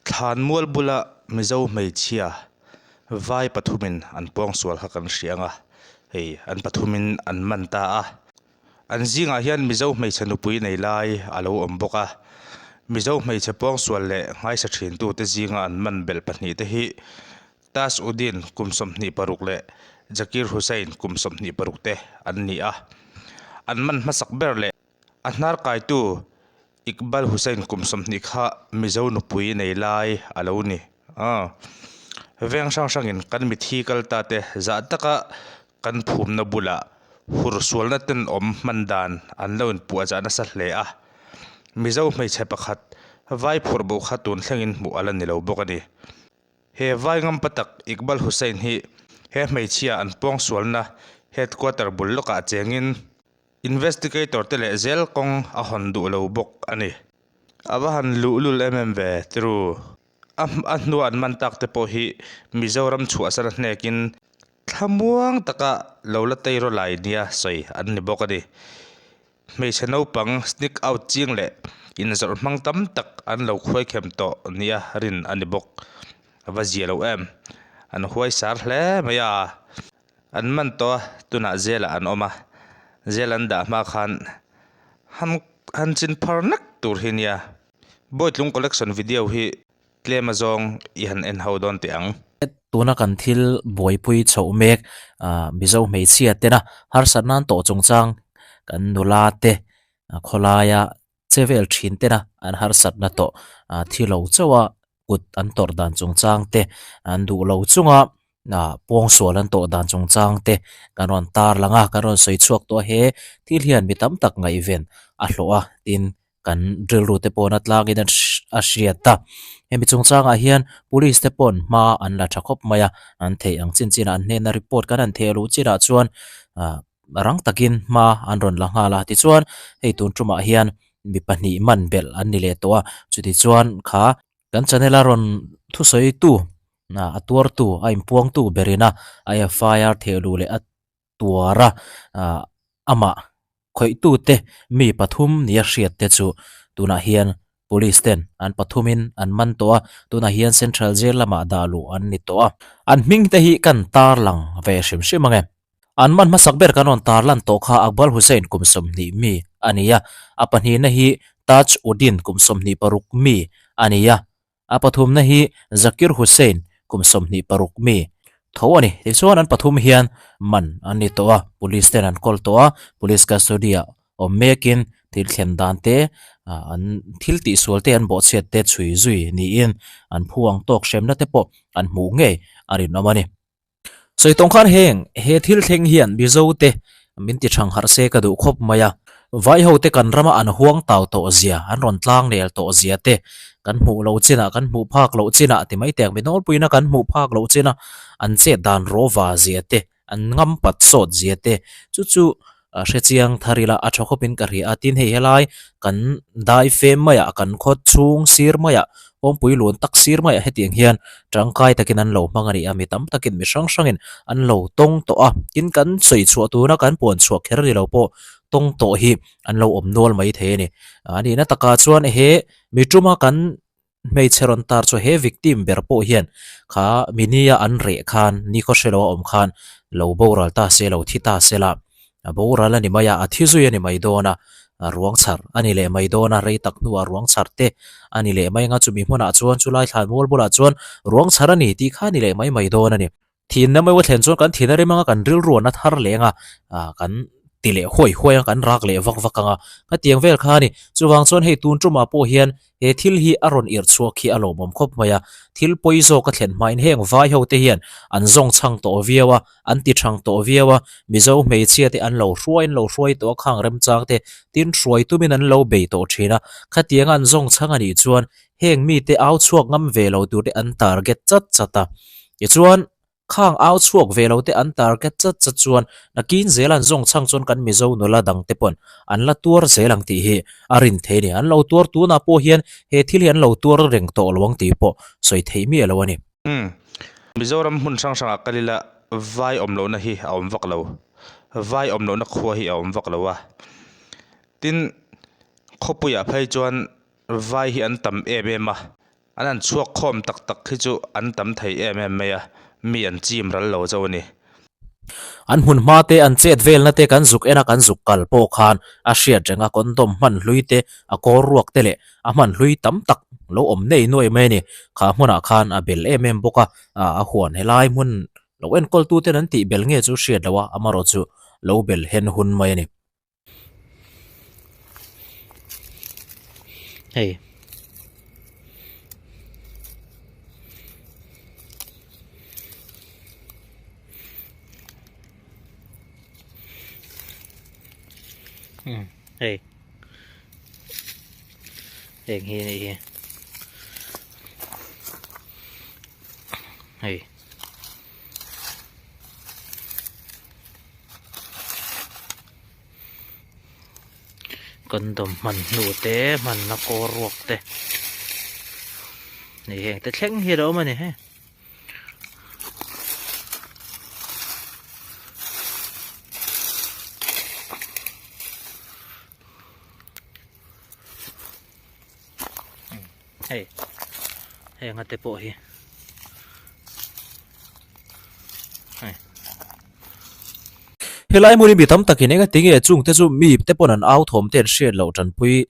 Thlanmual bula Mizo hmeichhia vai pathumin an pawngsual kha kan hria ang a, hei an pathumin an man ta a. An zingah hian Mizo hmeichhe nupui nei lai a lo awm bawk a, Mizo hmeichhe pawngsual leh nghaisa thintute zinga an man belh pahnihte hi Taj Uddin kum 26 leh Zakir Hussain kum 26 te an ni a. An man hmasak ber leh a hnar kaitu Iqbal Hussain kum 20 kha Mizo nupui nei lai a lo ni. Veng hrang hrangin kan mithi kal ta te zah taka Kan phumna bulah hursualna tenawm hman dan an lo inpuahchah nasa hle a. Mizo hmeichhe pakhat vai phurh bo kha tun thlengin hmuh a la ni lo bawk a ni. He vai ngampa tak Iqbal Hussain hi he hmeichhia an pawngsualna headquarter bul lawkah chengin investigator te leh zel kawng a hawn duh lo bawk a ni. A va han luhlul em em ve tiru. A a hnua an man tak te pawh hi Mizoram chhuahsan a hnekin Thlamuang taka lo la teiraw lai nia sawi an ni bawk a ni. Hmeichhe naupang sneak out ching leh inzawrh hmang tam tak an lo khuaikhem tawh nia rin a ni bawk. A va zia lo em? An huai sar hle mai a. An man tawh a, tunah zelah an awm a. Zel an dah hma khan han han chin phar nek tur hi nia. Bawitlung collection video hi Tlem azawng i han en ho dawn teh ang. Tuna kan thil buaipui chhoh mek Mizo hmeichhia tena harsat nan tawh chungchang kan nula te khawlaia che vel thin tena an harsatna tawh thi lo chauh a kut an tawrh dan chungchang te an duh lo chunga pawngsual an tawh dan chungchang te kan rawn tar lang a kan rawn sawi chhuak tawh a he thil hian mi tam tak ngaihven a hlawh a tin kan rilru te pawh na tlangin a hriat a hemi chungchangah hian police te pawn hma an la tha khawp mai a an theih ang chin chinah an hnena report kan han theh luh chinah chuan ah rang takin hma an rawn la nghal a tichuan hei tun tumah hian mi pahnih man belh an ni leh tawh a chutichuan kha kan channel a rawn thusawi tu a tuartu a inpuangtu berin a a FIR theh luh leh a tuar a, ah amah khawihtute mi pathum nia hriat te chu tunah hian police ten an pathumin an man tawh a, tunah hian central jail lamah dah luh an ni tawh a. An hming te hi kan tarlang ve hrim hrim ang e. An man hmasak ber kan rawn tarlan tawh kha Akbal Hussain kum 20 mi a ni a, a pahnihna hi Taj Uddin kum 26 mi a ni a, A pathumna hi Zakir Hussain, kum 26 mi, tho a ni. Tichuan an pathum hian man an ni tawh a, police ten an kawl tawh a, police custody ah awm mekin thil thlen dan te, an thil tihsual te an bawhchhiat te chhui zui niin an phu ang tawk hremna te pawh an hmuh ngei a rinawm a ni. Sawi tawng khan heng he thil thleng hian Mizo te min ti thang harh se ka duh khawp mai a, vai ho te kan rama an huang tau tawh zia, an rawn tlang nel tawh zia te kan hmuh loh chinah kan hmuh phak loh chinah ti mai teh ang mi nawlpuina kan hmuh phak loh china an chet dan rawva zia te an ngam pat sawt zia te chu chu hrechiang thar ila a tha khawpin ka hria a, tin hei helai kan dai fem maiah kan khaw chhung sir maiah kawngpui lun tak sir maiah hetiang hian tangkai takin an lo hmang a ni a, mi tam takin mi hrang hrangin an lo tawng tawh a, tin kan sawi chhuah tuna kan puan chhuah kher ni lo pawh tawng tawh hi an lo awm nual mai thei a ni, a nihna takah chuan he mi tuma kan Hmeichhe rawn tar chu he victim ber pawh hian kha minia an reh khan nikhaw hre lo a awm khan lo boral ta se lo thi ta se la, a boral a ni mai a, a thi zui a ni mai dawn a, a ruang chhar a ni leh mai dawn a, rei tak hnuah ruang chhar te a ni leh mai anga chumi hmunah chuan chulai thlan mual bulah chuan ruang chhar a ni tih kha a ni leh mai mai dawn a ni. Thinna meuh a thlen chuan kan thin a rem anga kan rilru an a thar leh anga ah kan ti leh huai huai a kan rak leh vak vak anga khatiang vel kha a ni. Chuvang chuan hei tun tumah pawh hian he thil hi a rawn irh chhuak hi a lawmawm khawp mai a, thil pawi zawk a thlen hmain heng vai ho te hian an zawng chhang tawh viau a, an ti thang tawh viau a, Mizo hmeichhia te an lo hruai an lo hruai tawh a khang remchang te tin hruai tumin an lo bei tawh thin a, khatianga an zawng chhang a nih chuan heng mite au chhuak ngam ve lo tur te an target chat chat a. Tichuan, khang au chhuak ve lo te an target chat chat chuan nakin zel an zawng chhang chuan kan Mizo nula dang te pawn an la tuar zel ang tih hi a rin thei a ni. An lo tuar tunah pawh hian he thil hi an lo tuar reng tawh lo ang tih pawh sawi theih miah lo a ni. Umm. Mizoram hmun hrang hrangah kal ila vai awm lohna hi a awm vak lo. Vai awm lohna khua hi a awm vak lo a. Tin, khawpuiah phei chuan vai hi an tam em em a, an han chhuak khawm tak tak hi chu an tam thei em em mai a, mi an chim ral lo chauh a ni. An hmun hma te, an chet velna te kan zuk en a, kan zuk kal pawh khan a hriat reng a, condom hman hlui te, a kawr ruak te leh a hman hlui tam tak lo awm nei nuai mai a ni. Kha hmunah khan a bel em em bawk a, a huan helai hmun lo enkawl tu ten an tih bel nge chu hriat loh a, amarawh chu lo bel hen hun mai a ni. Hei. Hmm, hei. Heng hi anih hi. Hei. Condom hman hnu te hmanna kawr ruak te ni heng te thleng hi a lo awm a ni he. Hei heng a te pawh hi hei. Helai hmun hi mi tam takin eng a ti nge chung te chu mi te pawn an au thawm te an hriat loh tanpui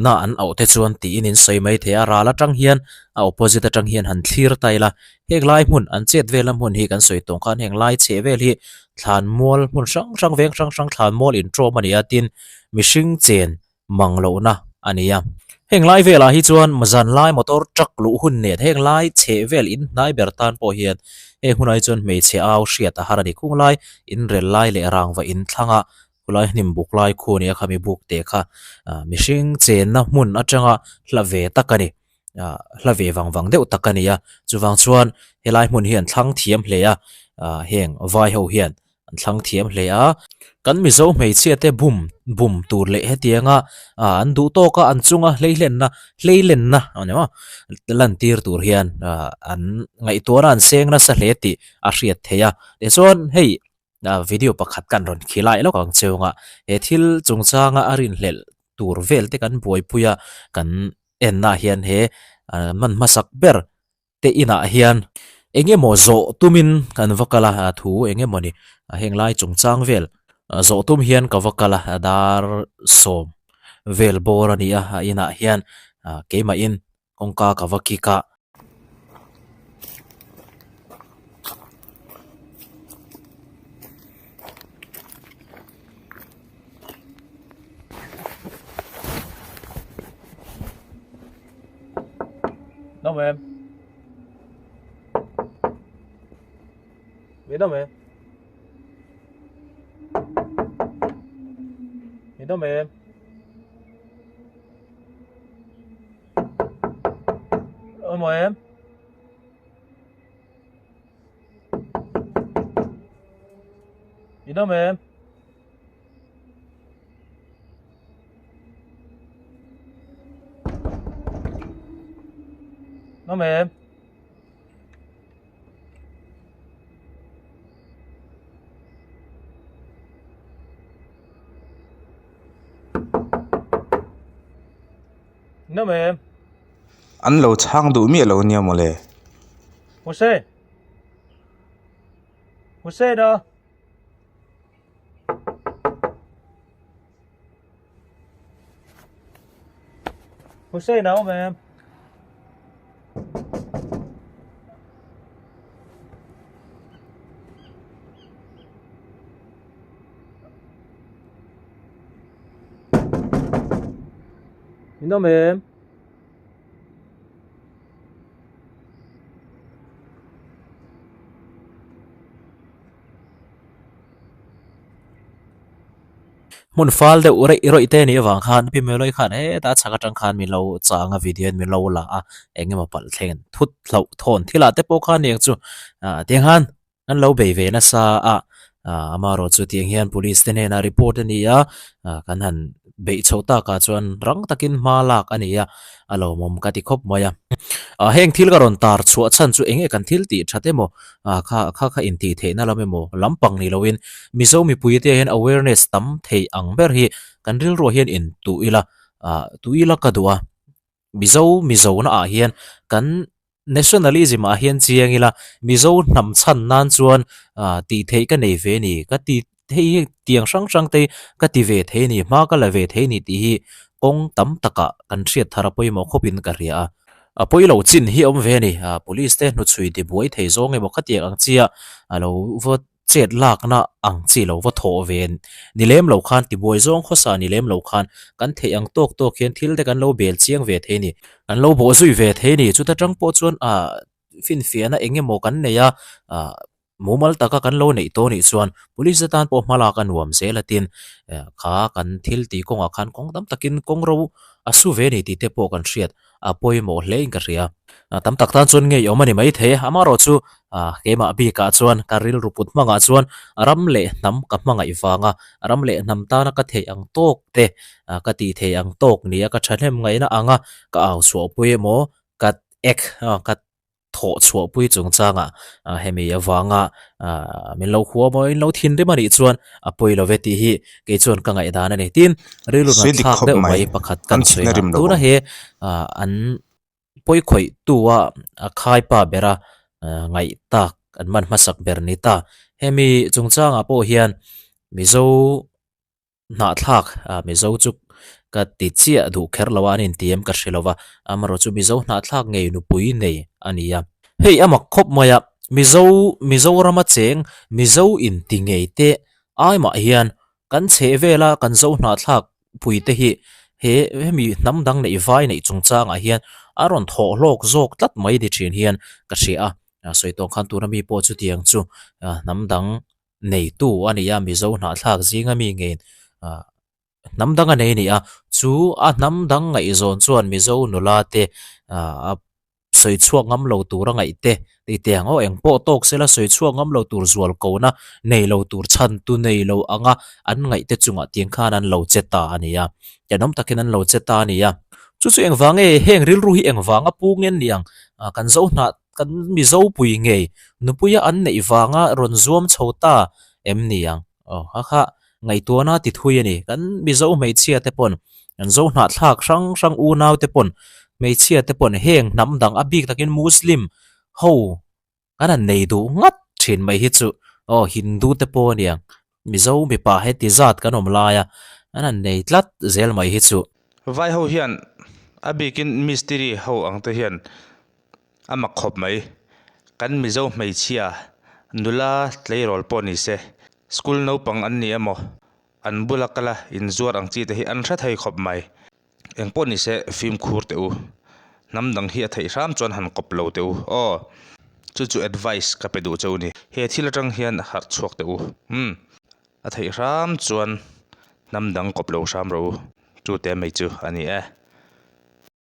na an auh te chuan tiin in sawi mai thei a, ral atang hian a opposite atang hian han thlir ta ila heng lai hmun an chet velna hmun hi kan sawi tawng khan heng lai chheh vel hi thlanmual hmun hrang hrang veng hrang hrang thlanmual inṭawm a ni a tin mihring chen mang lohna a ni a. Heng lai velah hi chuan zan lai motor truck luh hun nen heng lai chheh vel in hnai ber tan pawh hian heng hunah hi chuan hmeichhe au hriat a har a ni. Khung lai in rel lai leh rangva in thlanga khulai hnim buk lai khu a ni a khami buk teh kha mihring chenna hmun atanga hla ve tak a ni. Hla ve vang vang deuh tak a ni a. Chuvang chuan helai hmun hi an thlang thiam hle a heng vai ho hian An thlang thiam hle a, kan Mizo hmeichhia te bum bum tur leh hetianga ah an duh tawk a an chunga hleihlenna hleilenna a ni maw lantir tur hian ah an ngaihtuahna an seng nasa hle tih a hriat theih a. Tichuan hei ah video pakhat kan rawn khilai lawk ang chhunga he thil chungchanga a rinhlelh tur vel te kan buaipui a kan enna hian he ah hman hmasak ber te inah hian eng emaw zawh tumin kan va kal a a thu eng emaw ni a heng lai chungchang vel zawh tum hian ka va kal a a dar sawm vel bawr a ni a a inah hian keimahin kawngka ka va kik a. Đâu mà em? Biết đâu mà em? Biết đâu mà em? Ơ mời em? Biết đâu mà em? Nó mềm. Nó mềm. An lo chhang duh miah lo nia mawle. Hussein. Hussein a. Hussein a awm em? In awm em? Hmun fal deuh reih rawih te nih avang khan pi Melo-i khan hetah chhak atang khan min lo chang a video in min lo la a eng emaw palh thleng thut hlauh thawn thil ah te pawh khan eng chu ah tiang khan an lo bei ve nasa a. Amaherawh chu tiang hian police te hnenah report a ni a, kan han beih chhoh takah chuan rang takin hma lak a ni a, a lawmawm ka ti khawp mai a. Heng thil ka rawn tar chhuah chhan chu eng nge kan thil tih that emaw kha kha kha intih theihna lam emaw lampang ni loin Mizo mipui te hian awareness tam theih ang ber hi kan rilruah hian intuh ila tuh ila ka duh a. Mizo Mizo na ah hian kan nationalism ah hian chiang ila Mizo hnam chhan nan chuan ah tih theih ka nei ve ni ka ti hei hi tiang hrang hrang te ka ti ve thei ni hma ka la ve thei ni tih hi kawng tam takah kan hriat thar a pawimawh khawp in ka hria a. A pawi lo chin hi a awm ve a ni ah police te hnuchhui tibuai thei zawng emaw khatiang ang chia a lo va chet lakna ang chi lo va thawh ve ni lem lo khan tibuai zawng khawsa ni lem lo khan kan theih ang tawk tawk hian thil te kan lo bel chiang ve thei a ni. Kan lo bawh zui ve thei a ni. Chuta tang pawh chuan ah finfiahna eng emaw kan nei a, ah mumal taka kan lo neih tawh nih chuan police te tan pawh hma lak a nuam zel a tin kha kan thil tih kawngah khan kawng tam takin kawng ro a su ve a ni tih te pawh kan hriat a pawimawh hle in ka hria. Tam tak tan chuan ngei awm a ni maithei a, amaherawh chu keimah bikah chuan ka rilru put hmangah chuan ram leh hnam ka hmangaih vanga ram leh hnam tana ka theih ang tawk te ka tih theih ang tawk nia ka thahnem ngaihna anga ka au chhuahpui emaw ka ek ka thawh chhuahpui chungchangah hemi avanga min lo hua maw in lo thinrim a nih chuan a pawi lo ve tih hi kei chuan ka ngaihdan a ni. Tin, rilru Sui dik thlak khawp deuh mai. mai pakhat kan An sawi thihna nghah. rim lo Tuna ang. he an pawi khawih tu a a khaipa bera ngaih tak an man hmasak ber ni ta. Hemi chungchangah pawh hian Mizo Hnahthlak ah Mizo chu ka ti chiah duh kher lo a, an inti em ka hre lo va, amaherawh chu Mizo hnahthlak ngei nupui nei a ni a. Hei a mak khawp mai a, Mizo Mizorama cheng Mizo inti ngei te ai mah hian kan chheh vela kan Zo hnahthlak pui te hi he hemi hnam dang neih vai neih chungchangah hian a rawn thawh hlawk zawk tlat mai ni thin hian ka hria a, sawi tawng khan tuna mi pawh chutiang chu hnam dang neitu a ni a, Mizo hnahthlak zinga mi ngeiin ah hnam dang a nei a ni a, chu a hnam dang ngaihzawn chuan Mizo nula te ah a sawi chhuak ngam lo tur a ngaih te tih te ang aw eng pawh tawk sela sawi chhuak ngam lo tur zual kona nei lo tur chhan tu nei lo anga an ngaih te chungah tiang khan an lo che ta a ni a, tenawm takin an lo che ta a ni a. Chu chu engvang nge heng rilru hi engvang a pu ngen ni ang ah kan Zo hnah Kan Mizopui ngei nupuia an neih vanga rawn zuam chho ta em ni ang? Aw, kha kha ngaihtuahna ti thui a ni. Kan Mizo hmeichhia te pawn, kan Zo hnahthlak hrang hrang unau te pawn, hmeichhia te pawn heng hnam dang a bik takin Muslim ho kan han nei duh ngat thin mai hi chu aw Hindu te pawh a ni ang. Mizo mipa heti zat kan awm lai a, an han nei tlat zel mai hi chu. Vai ho hian a bikin mistiri ho ang te hian A mak khawp mai. Kan Mizo hmeichhia nula tleirawl pawh ni se, school naupang an ni emaw, an bula kala inzuar ang chi te hi an hre thei khawp mai. Eng pawh ni se fimkhur teh u. Hnam dang hi a theih hram chuan han kawp lo teh u. Aw, chu chu advice ka pe duh cheu ni. He thil atang hian harh chhuak teh u. Umm, a theih hram chuan hnam dang kawp lo hram rawh u. Chu te mai chu a ni e.